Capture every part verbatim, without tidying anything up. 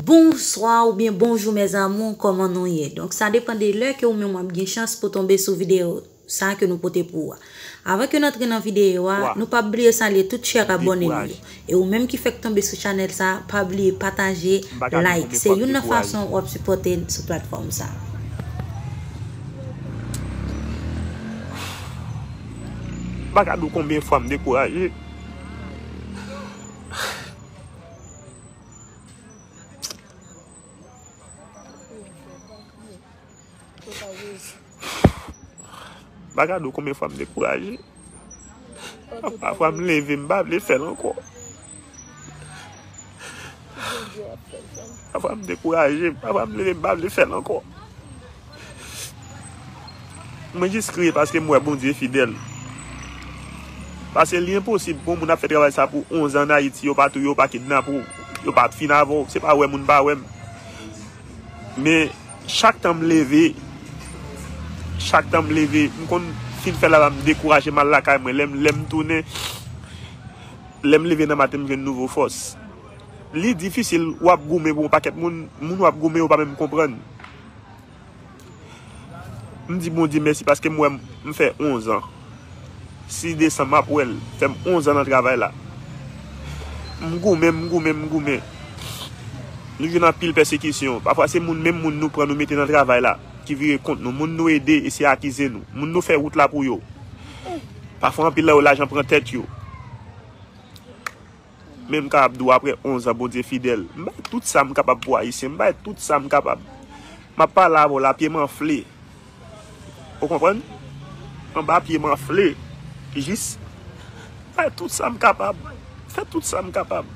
Bonswa oubyen bonjou mes amours, kòman nou ye? Donk sa depann de lè ke ou menm w ap gen chans pou tonbe sou videyo sa ke nou pote pou ou a. Avan ke n antre nan videyo a, nou pa bliye salye tout chè abòne nou yo. E ou menm ki fèk tonbe sou chanèl sa, pa bliye pataje, like. Se youn nan fason w ap sipòte n sou platfòm sa. M pa ka di w konbyen fwa m dekouraje. M pa ka di w konbyen fwa m dekouraje. Pafwa m leve, m pa vle fè l ankò. Pafwa m dekouraje, pafwa m leve, m pa vle fè l ankò. Mwen jis kriye paske m wè Bondye fidèl. Paske li enposib pou yon moun ap fè travay sa pou onz an ann Ayiti, yo pa touye w, yo pa kidnape w, yo pa fin avè w, se pa wè moun pa wè m. Men chak tan m leve, chak tan m leve, m konn fin fè laba m dekouraje m al lakay mwen. Lè m, lè m tounen, lè m leve nan maten m jwenn nouvo fòs. Li difisil, w ap goumen pou yon pakèt moun, moun w ap goumen yo pa menm konprann. M di Bondye mèsi paske m wè m fè onz an. Sis desanm m ap wè l fè m onz an nan travay la. M goumen, m goumen, m goumen. Nou jwenn anpil pèsekisyon. Pafwa se moun, menm moun nou pran nou mete nan travay la ki vire kont nou. Moun nou ede eseye akize nou. Moun nou fè wout la pou yo. Pafwa anpil nan yo lajan pran tèt yo. Men m kapab di w apre onz an Bondye fidèl. M bay tout sa m kapab pou Ayisyen. M bay tout sa m kapab. M ap pale avè w la, pye m anfle. Ou konprann? Anba pye m anfle. Jis bay tout sa m kapab. Fè tout sa m kapab.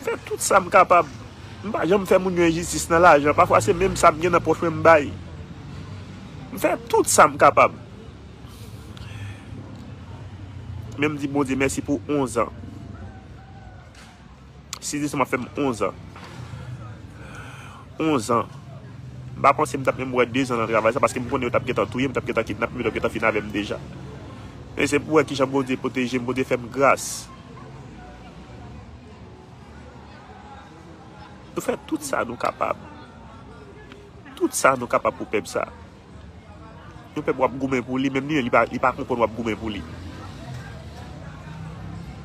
Fè tout sa m kapab. M pa janm fè moun yo enjistis nan lajan. Pafwa se menm sa m gen nan pòch mwen m bay. M fè tout sa m kapab. Men m di Bondye mèsi pou onz an. Sis desanm ap fè m onz an. Onz an. M pa panse m t ap menm wè de zan nan travay sa paske m konnen yo t ap gentan touye m, yo t ap gentan kidnape m, yo t ap gentan fin avè m deja. Men se pou wè kijan Bondye pwoteje m, Bondye fè m gras. Nou fè tout sa nou kapab. Tout sa nou kapab pou pèp sa. Yon pèp w ap goumen pou li, menm li menm li pa, li pa konprann w ap goumen pou li.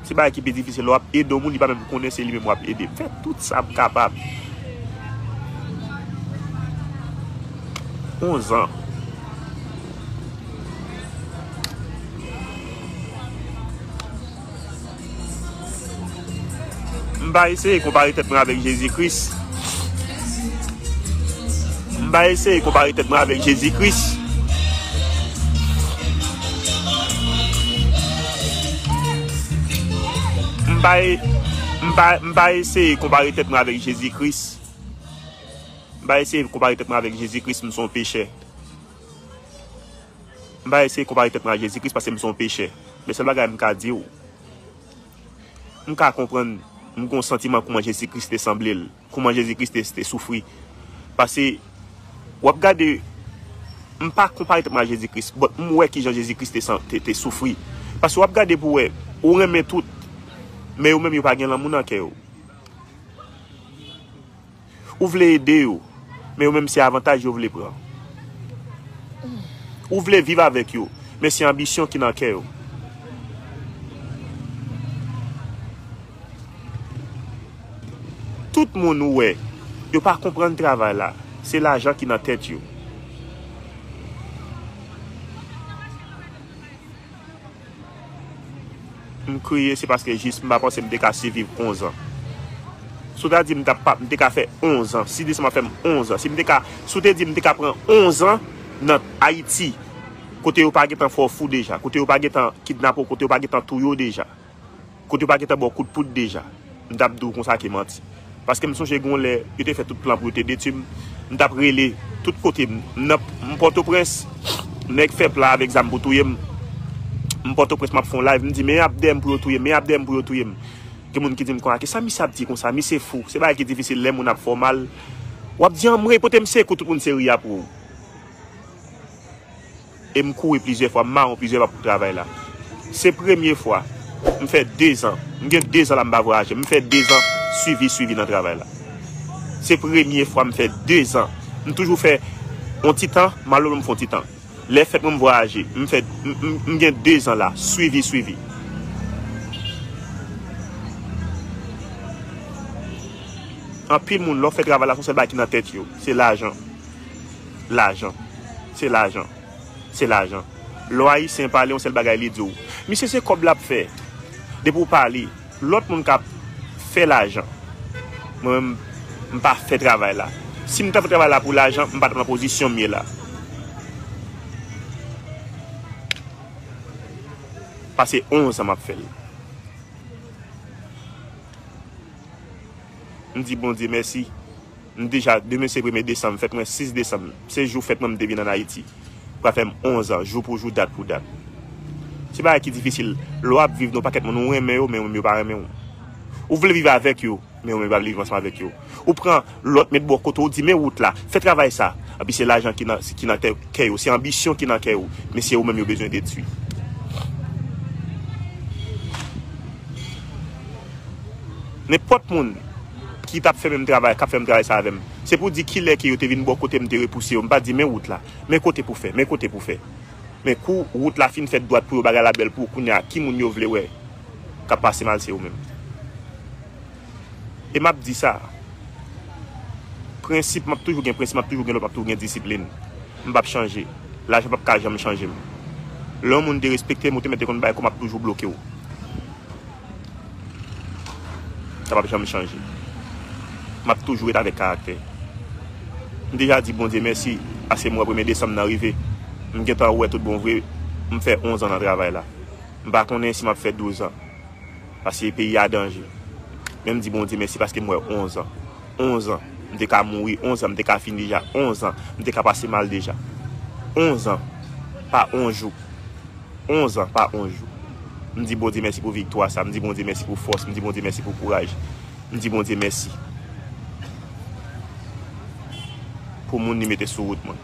Se bagay ki pi difisil, lè w ap ede yon moun, li pa menm konnen se li menm w ap ede. M fè tout sa m kapab. Onz an. M pa eseye konpare tèt mwen avèk Jezi Kris. M pa eseye konpare tèt mwen avèk Jezi Kris. M pa, e, m pa, m pa eseye konpare tèt mwen avèk Jezi Kris. M pa eseye konpare tèt mwen avèk Jezi Kris, m se yon pechè. M pa eseye konpare tèt mwen ak Jezi Kris paske m se yon pechè. Men sèl bagay m ka di w, m ka konprann, m gen yon santiman kouman Jezi Kris te sanble l, kouman Jezi Kris te, te soufri. Paske w ap gade, m pa konpare tèt mwen ak Jezi Kris, but m wè kijan Jezi Kris te, te, te soufri. Paske w ap gade pou wè, ou renmen tout, men yo menm yo pa gen lanmou nan kè yo. Ou vle ede yo, men yo menm se avantaj yo vle pran. Ou vle viv avèk yo, men se anbisyon ki nan kè yo. Tout moun ou wè, yo pa konprann travay la, se lajan ki nan tèt yo. M kriye, se paske jis m pa panse m te ka siviv onz an. Si w ta di m t ap pa, m te ka fè onz an, sis desanm ap fè m onz an. Si m te ka, si w te di m te ka pran onz an nan Ayiti, kote yo pa gentan fè w fou deja, kote yo pa gentan kidnape w, kote yo pa gentan touye w deja, kote yo pa gentan ba w kout poud deja, m t ap di w konsa ke manti. Paske m sonje gen yon lè, yo te fè tout plan pou yo te detwi m. M t ap rele tout kote. M, m nan, m Pòtoprens, nèg fè plan avèk zam pou touye m. M Pòtoprens, m ap fè yon live, m di, men y ap dèyè m pou yo touye m, men y ap dèyè m pou yo touye m. Gen moun ki di m konsa, kisa misye ap di konsa? Misye fou. Se bagay ki difisil lè moun ap fè w mal. W ap di, anmwey, pote m sekou, tout moun se ri ap ri w. E m kouri plizyè fwa, m mawon plizyè fwa pou travay la. Se premye fwa. M fè dezan. M gen dezan la m pa vwayaje. M fè dezan swivi, swivi nan travay la. Se premye fwa m fè dezan. M toujou fè yon ti tan, m al lòm fè yon ti tan. Lè fèt mwen m vwayaje. M fè, m, m, m gen dezan la, swivi, swivi. Anpil moun, lè w fè travay la, se yon sèl bagay ki nan tèt yo. Se lajan. Lajan. Se lajan. Se lajan. Lè w Ayisyen pale, yon sèl bagay li di w. Misye se kòb l ap fè. Depi w pale, lòt moun k ap fè lajan. Mwen menm, m pa fè travay la. Si m ta fè travay la pou lajan, m pa t ap nan pozisyon m ye la. Pase onz an m ap fè l. M di Bondye mèsi. M deja, demen se premye desanm, fèt mwen sis desanm. Se jou fèt mwen m te vin ann Ayiti. Pral fè m onz an, jou pou jou, dat pou dat. Se bagay ki difisil. Lè w ap viv nan yon pakèt moun, ou renmen yo, men yo menm yo pa renmen w. Ou vle viv avèk yo, men yo menm yo pa vle viv ansanm avèk yo. Ou pran lòt met bò kote w, ou di, "Men wout la, fè travay sa." Epi se lajan ki nan, ki nan tè, kè yo, se anbisyon ki nan kè yo, men se ou menm yo bezwen detwi. Nenpòt moun ki t ap fè menm travay, k ap fè menm travay sa avè m, se pou di kilè ke yo te vin bò kote m te repouse yo. M pa di, "Men wout la, men kote pou fè, men kote pou fè." Men kou wout la fin fèt dwat pou yo, bagay la bèl pou yo, kounye a, ki moun yo vle wè k ap pase mal, se yo menm. E m ap di sa, prensip, m ap toujou gen prensip, m ap toujou gen lòd, m ap toujou gen disiplin. M p ap chanje. Lajan p ap ka janm chanje m. Lè yon moun derespekte m, ou te mèt te konn bagay kou, m ap toujou bloke w. Sa p ap janm chanje. M ap toujou ret avèk karaktè. M deja di Bondye mèsi, paske m wè premye desanm nan rive. M gentan wè tout bon vre, m fè onz an nan travay la. M pa konnen si m ap fè douz an. Paske peyi a danje. Men m di Bondye mèsi paske m wè onz an. Onz an. M te ka mouri, onz an, m te ka fini deja, onz an. M te ka pase mal deja. Onz an. Pa on jou. Onz an, pa on jou. M di Bondye mèsi pou viktwa sa. M di Bondye mèsi pou fòs. M di Bondye mèsi pou kouraj. M di Bondye mèsi pou moun li mete sou wout mwen.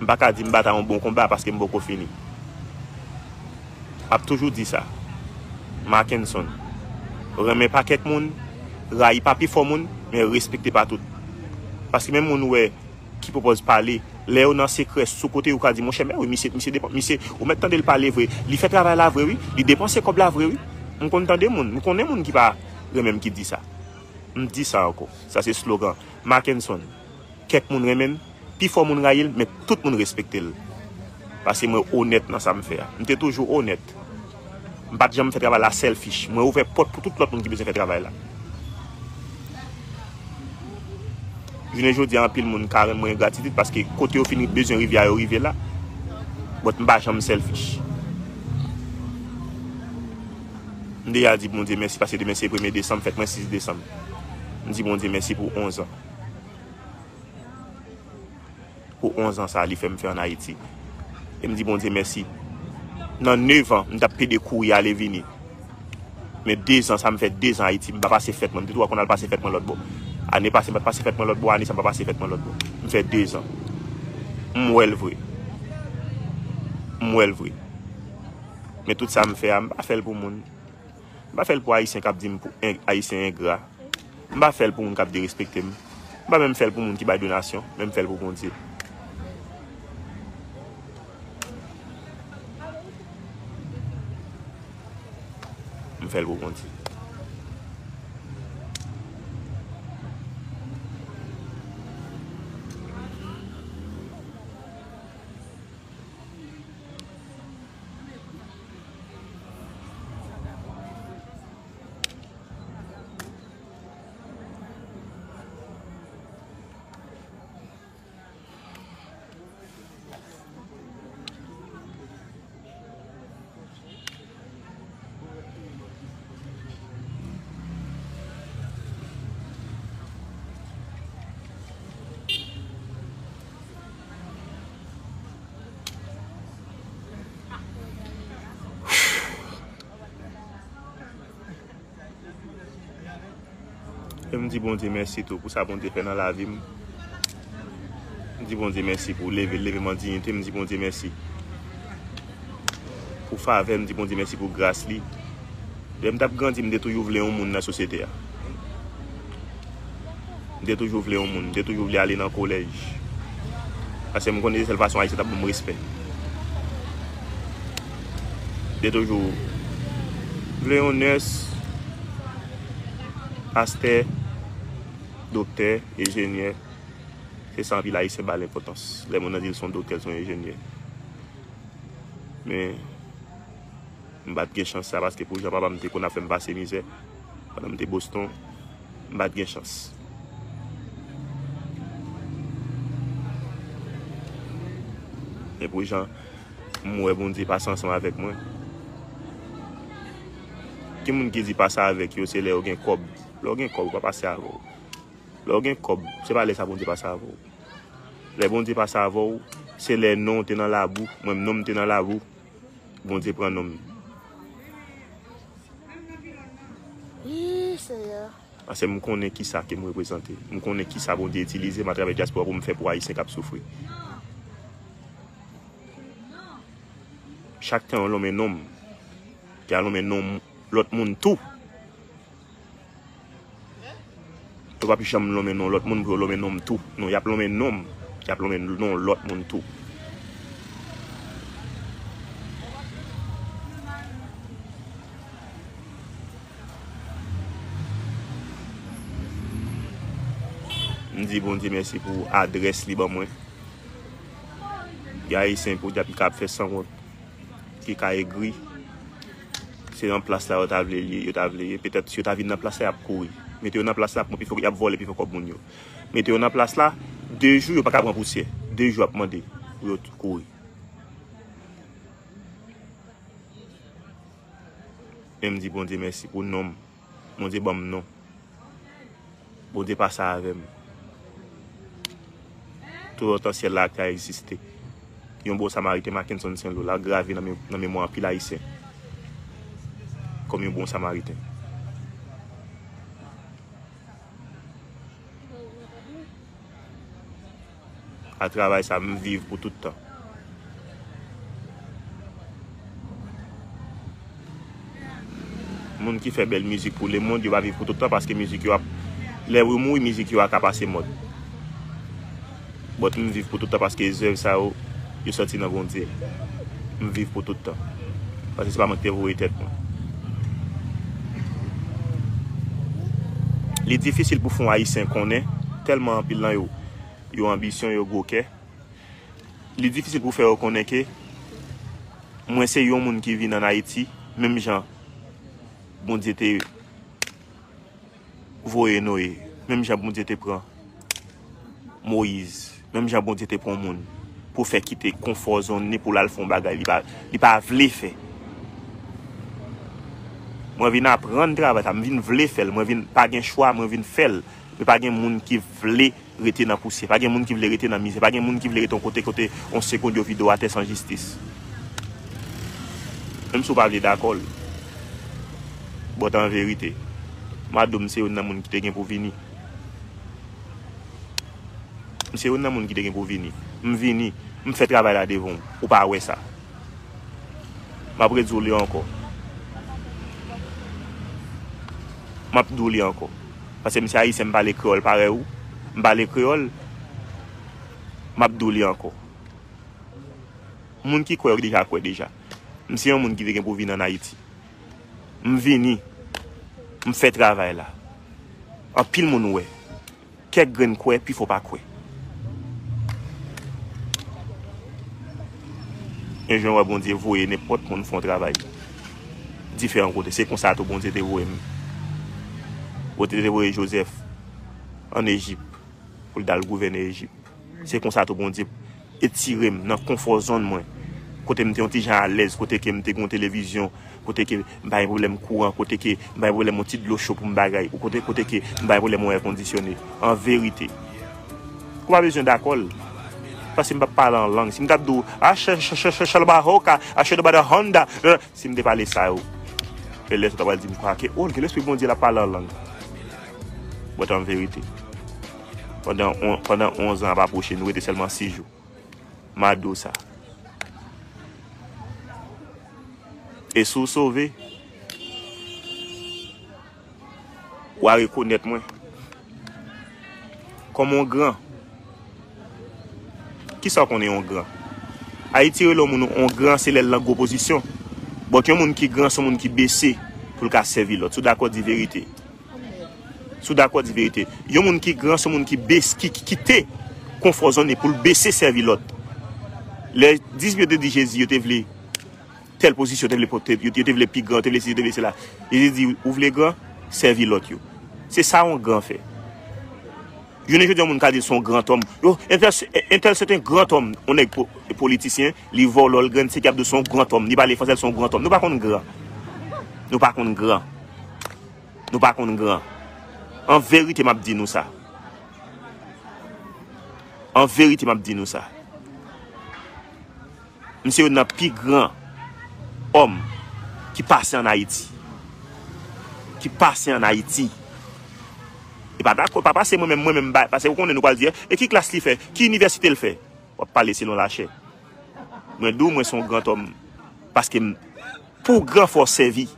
M pa ka di m batay yon bon konba paske m poko fini. M ap toujou di sa. Mackenson, renmen pa kèk moun, rayi pa pi fò moun, men respekte pa tout. Paske menm moun ou wè ki pwopòz pale, lè yo nan sekrè sou kote, ou ka di, "Monchè, men wi, misye, misye depan, misye, ou mèt tande l pale vre, li fè travay la vre, wi, li depanse kòb la vre, wi." M konn tande moun, m konnen moun ki pa renmen m ki di sa. M di sa ankò. Sa se slogan. Mackenson, kèk moun renmen l, pi fò moun rayi l, men tout moun respekte l. Paske mwen onèt nan sa m fè a. M te toujou onèt. M pa t janm fè travay la selfish. Mwen ouvè pòt pou tout lòt moun ki bezwen fè travay la. Jounen jodi a, anpil moun ka rann mwen engratitid paske kote yo fin bezwen rive a, yo rive la. But m pa janm selfish. M deja di Bondye mèsi paske demen se premye desanm, fèt mwen sis desanm. M di Bondye mèsi pou onz an. Pou onz an sa li fè m fè ann Ayiti. E m di Bondye mèsi. Nan nèf an, m t ap pede kouri ale vini. Men dezan sa m fè dezan Ayiti, m pa pase fèt mwen. M te twò konn al pase fèt mwen lòt bò. Ane pase, m pa t pase fèt mwen lòt bò, ane sa m pa pase fèt mwen lòt bò. M fè dezan. M wè l vre. M wè l vre. Men tout sa m fè a, m pa fè l pou moun. M pa fè l pou Ayisyen k ap di m pou en-, Ayisyen engra. M pa fè l pou moun k ap derespekte m. M pa menm fè l pou moun ki bay donasyon, men m fè l pou Bondye. M fè l pou Bondye. E m di Bondye mèsi tou pou sa Bondye fè nan lavi m. M di Bondye mèsi pou leve, leve m an diyite, m di Bondye mèsi. pou favè, m di Bondye mèsi pou gras li. Lè m t ap grandi, m te toujou vle yon moun nan sosyete a. M te toujou vle yon moun, m te toujou vle ale nan kolèj. Paske m konnen se sèl fason Ayisyen t ap ban m respè. M te toujou vle yon nès, pastè, doktè, enjenyè. Se sa anpil Ayisyen ba l enpòtans. Lè moun nan di l se yon doktè, l se yon enjenyè. Men, m pa t gen chans sa, paske pou jan papa m te konn ap fè m pase mizè pandan m te Boston, m pa t gen chans. Men pou jan m wè Bondye pase ansanm avèk mwen. Gen moun ki di pase avèk yo, se lè yo gen kòb. Lè w gen kòb, ou pa pase avè w. Lè w gen kòb, se pa lè sa Bondye pase avè w. Lè Bondye pase avè w, se lè non w te nan labou, mwen menm non m te nan labou, Bondye pran non m. Wi, Senyè. Paske m konnen kisa ke m reprezante. M konnen kisa Bondye itilize m atravè dyaspora pou m fè pou Ayisyen k ap soufri. Chak tan yo lonmen non m, y a lonmen non lòt moun tou. Yo p ap janm lonmen non lòt moun pou yo lonmen non m tou. Non, y ap lonmen non m. Y ap lonmen non lòt moun tou. M di Bondye mèsi pou adrès li ban mwen. Gen Ayisyen pou di ap ka ap fè sanwont, ki ka egri. Se nan plas la yo ta vle li, yo ta vle ye. Petèt si yo ta vin nan plas la, y ap kouri. Mete yo nan plas la, pran pifò, y ap vòlè pifò kòb moun yo. Mete yo nan plas la, de jou yo pa ka pran pousyè. De jou ap mande pou yo t-, kouri. Men m di Bondye mèsi pou non m. Bondye ban m non. Bondye pase avè m. Toulontan syèl la ka egziste, yon bon Samariten, Mackenson Saint-Loup, l a grave nan me-, nan memwa anpil Ayisyen kòm yon bon Samariten. A travay sa, m viv pou tout tan. Moun ki fè bèl mizik pou lemonn, yo pa viv pou tout tan, paske mizik yo ap, lè yo mouri, mizik yo a ka pase mòd. But m viv pou tout tan, paske zèv sa yo, yo sòti nan Bondye. M viv pou tout tan. Paske se pa mwen ki te voye tèt mwen. Li difisil pou fè yon Ayisyen konnen, tèlman anpil nan yo, yo anbisyon, yo gwo kè. Li difisil pou fè yo konnen ke mwen se yon moun ki vin ann Ayiti, menm jan Bondye te voye Noye, menm jan Bondye te pran Moyiz, menm jan Bondye te pran yon moun pou fè kite konfò zòn li pou l al fè yon bagay li pa, li pa vle fè. Mwen vin aprann travay sa, m vin vle fè l, mwen vin pa gen chwa, mwen vin fè l. Men pa gen moun ki vle rete nan pousyè. Pa gen moun ki vle rete nan mizè. Pa gen moun ki vle rete yon kote, kote yon segonn yo vide w atè san jistis. Menm si w pa vle dakò l. But an verite, Mado, m se youn nan moun ki te gen pou vini. M se youn nan moun ki te gen pou vini. M vini, m fè travay la devan w. Ou pa wè sa. M ap redi w li ankò. M ap di w li ankò. Paske m se ayisyen, m pale kreyòl parèy ou. M pale kreyòl. M ap di w li ankò. Moun ki kwè, yo deja kwè deja. M se yon moun ki te gen pou vin ann Ayiti. M vini. M fè travay la. Anpil moun wè. Kèk grenn kwè, pifò pa kwè. Yon jan wè Bondye voye nenpòt moun fè yon travay diferan kote. Se konsa tou Bondye te voye m. Bondye te voye Jozèf ann Ejip pou l t al gouvène Ejip. Se konsa tou Bondye etire m nan konfò zòn mwen. Kote m te yon ti jan alèz, kote ke m te gen yon televizyon, kote ke m pa gen pwoblèm kouran, kote ke m pa gen pwoblèm yon ti dlo cho pou m bagay, ou kote, kote ke m pa gen pwoblèm yon èkondisyone. An verite. Ou pa bezwen dakò l. Paske m p ap pale an lang. Si m t ap di w, "Ashe, ashe, ashe, ashe, ashe, bahoka, ashe, da, bada, honda," si m te pale sa yo, e lè sa w ta pral di m kwa ke, "Oh, l gen lespri Bondye, l ap pale an lang." But an verite, pandan on, pandan onz an ap apwoche, nou rete sèlman sis jou. Mado sa. E si w sove, w a rekonèt mwen kòm yon gran. Kisa w konnen yon gran? Ayiti rele yon moun yon gran, se lè l nan gwo pozisyon. But yon moun ki gran, se yon moun ki bese pou l ka sèvi lòt. Si w dakò, di verite. Si w dakò, di verite. Yon moun ki gran, se yon moun ki bes-, ki, ki kite konfò zòn li pou l bese sèvi lòt. Lè disip yo te di Jezi, yo te vle tèl pozisyon, te vle, te, yo, yo te vle pi gran, yo te vle sesi, yo te vle sela. Jezi di, ou vle gran, sèvi lòt yo. Se sa yon gran fè. Jounen jodi a, yon moun ka di l se yon gran tòm. Yo, entèl, entèl se te yon gran tòm. Yon nèg po-, politisyen, li vòlò, l grenn, se ki ap di l se yon gran tòm. Li pale fransè, l se yon gran tòm. Nou pa konn gran. Nou pa konn gran. Nou pa konn gran. An verite, m ap di nou sa. An verite, m ap di nou sa. M se youn nan pi gran òm ki pase ann Ayiti. Ki pase ann Ayiti. E pa dakò, pa pase mwen menm, mwen menm, ba-, paske ou konnen nou pral di, e ki klas li fè? Ki inivèsite l fè? W ap pale selon lachè. Mwen di w, mwen se yon gran òm. Paske m, pou w gran, fò w sèvi.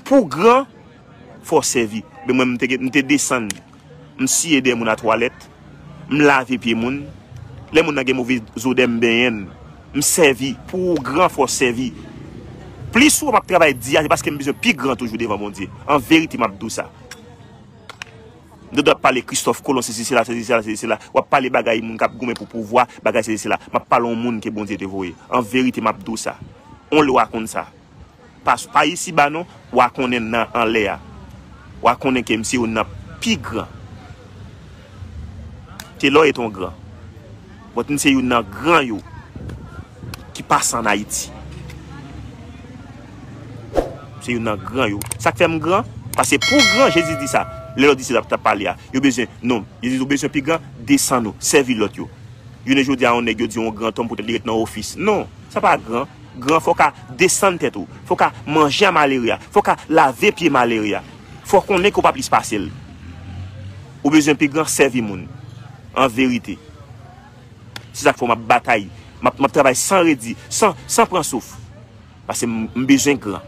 Pou w gran, fò w sèvi. Men mwen, m te, m te desann. M siye dèyè moun a twalèt. M lave pye moun. Lè moun nan gen move zodè, m benyen l. M sèvi. Pou w gran, fò w sèvi. Plis ou wè m ap travay di a, se paske m bezwen pi gran toujou devan Bondye. An verite, m ap di w sa. M tande w ap pale Kristòf Kolon, sesi, sela, sesi, sela, sesi, sela. W ap pale bagay moun k ap goumen pou pouvwa, bagay sesi, sela. M ap pale yon moun ke Bondye te voye. An verite, m ap di w sa. Yon lè w a konn sa. Pa, pa isiba non, w a konnen nan anlè a. W a konnen ke m se youn nan pi gran. Telor est un grand. But m se youn nan gran yo ki pase ann Ayiti. M se youn nan gran yo. Sa k fè m gran? Paske pou w gran, Jezi di sa. Lè lòt disip t ap pale a, yo bezwen, non, Jezi di, ou bezwen pi gran, desann ou, sèvi lòt yo. Jounen jodi a, yon nèg yo di yon gran tòm poutèt li ret nan ofis. Non, sa pa gran. Gran, fò w ka desann tèt ou. Fò w ka manje a malere a. Fò w ka lave pye malere a. Fò w konnen ke w pa plis pase l. Ou bezwen pi gran, sèvi moun. An verite. Se sa k fè m ap batay. M ap, m ap travay san redi, san, san pran souf. Paske m, m bezwen gran.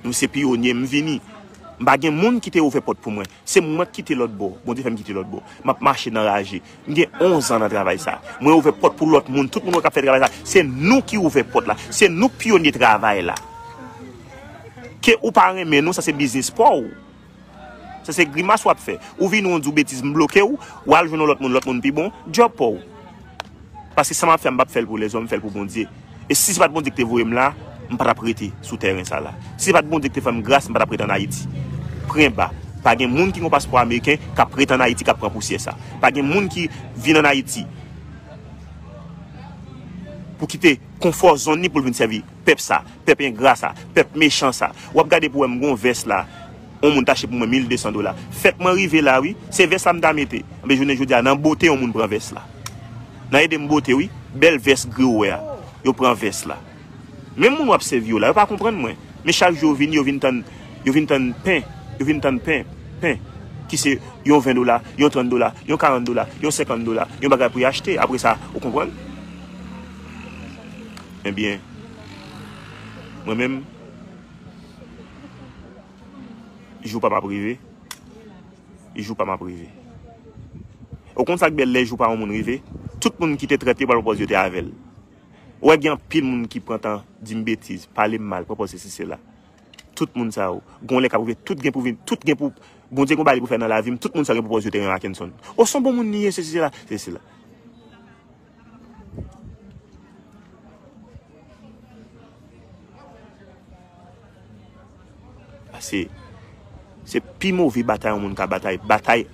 Nou se pyonye, m vini. M pa gen moun ki te ouvè pòt pou mwen. Se mwen k kite lòt bò. Bondye fè m kite lòt bò. M ap mache nan raje. M gen onz an nan travay sa. Mwen ouvè pòt pou lòt moun. Tout moun wè k ap fè travay sa. Se nou ki ouvè pòt la. Se nou k pyonye travay la. Ke ou pa renmen nou, sa se biznis pa w. Sa se grimas w ap fè. Ou vini, ou di w betiz, m bloke w, w al jwenn yon lòt moun, lòt moun pi bon, djòb pa w. Paske sa m ap fè a, m p ap fè l pou lèzòm, m fè l pou Bondye. E si se pa t Bondye ki te voye m la, m pa t ap rete sou tèren sa la. Si se pa t Bondye ki te fè m gras, m pa t ap rete ann Ayiti. Pren ba. Pa gen moun ki gen yon paspò ameriken k ap rete ann Ayiti, k ap pran pousyè sa. Pa gen moun ki vin ann Ayiti pou kite konfò zòn li pou l vin sèvi pèp sa, pèp engra sa, pèp mechan sa. W ap gade pou w wè m gon vès la, yon moun t achte pou mwen mil de san dola. Fèt mwen rive la, wi, se vès la m ta mete. Anben, jounen jodi a, nan bote yon moun pran vès la. Nan ede m bote, wi, bèl vès gri ou wè a, yo pran vès la. Menm moun w ap sèvi yo la, yo pa konprann mwen. Men chak jou yo vini, yo vin tann, yo vin tann pen, yo vin tann pen, pen, ki se yon ven dola, yon trant dola, yon karant dola, yon senkant dola, yon bagay pou y achte. Apre sa, ou konprann? Ebyen, mwen menm, jou pa m ap rive, jou pa m ap rive. Ou konn sa k bèl, lè jou pa yon moun rive, tout moun ki te trèt li pral pran pòz yo te avè l. Ou wè gen anpil moun ki pran tan di m betiz, pale m mal, pran pòz sesi sela. Tout moun sa yo, gon lè k ap rive, tout gen pou vin, tout gen pou, Bondye gon bagay li pou fè nan lavi m, tout moun sa yo gen pou pòz yo te renmen Mackenson. O, se yon bon moun li ye, sesi sela, sesi sela. Paske se pi move batay yon moun ka batay, batay